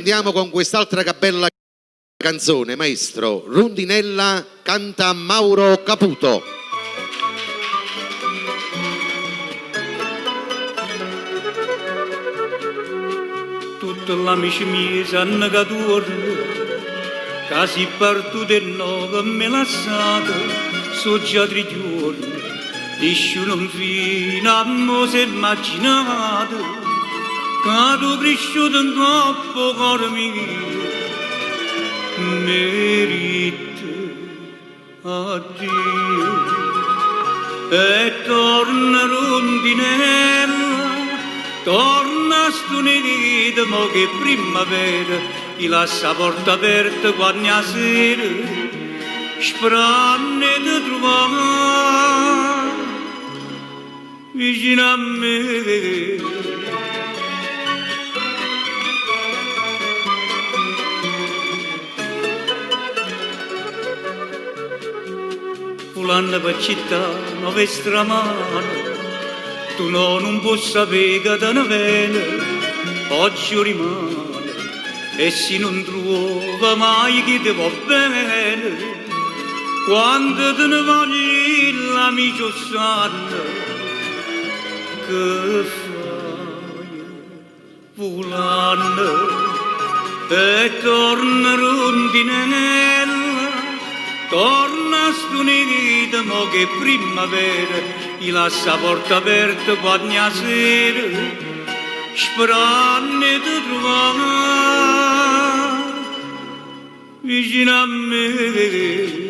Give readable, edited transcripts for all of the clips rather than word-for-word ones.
Andiamo con quest'altra bella canzone, maestro. Rundinella canta Mauro Caputo. Tutte l'amici miei sanno che tuorno, che si partute e nove me lasciate, so già tre giorni, nessuno fino a mo si è immaginato, che tu cresciuto in coppa cuore mio, merita addio. E torna rondinella, torna a stu nido, mo che primavera, ti lascia porta aperta quando è sera, sperando di trovare vicino a me. Vulanno pe città nove stramane, tu no, nun può sapere che te ne viene, oggi o rimane, e si non trova mai chi ti va bene, quando te ne vai l'amici sanno che fai vulanno e torna rondinella, torna a stu nido mo che primavera, ti lascia porta aperta quando è sera, sperando di trovare vicino a me.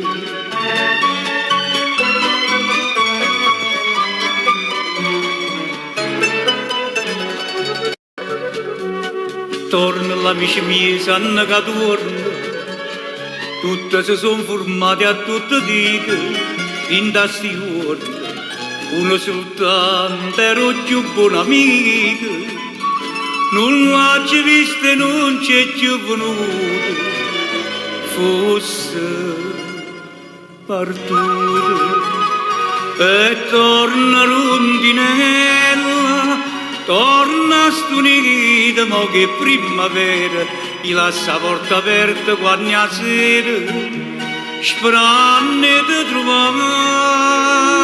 Torna l'amici miei sanno che torno, tutte si sono formate a tutte dico, in da sti giorni, uno soltanto ero più buon amico, non l'ha visto e non c'è più venuto, fosse partito. E torna rondinella, torna a stu nido, mo che primavera, ti lascia porta aperta quando è sera, sperando di trovare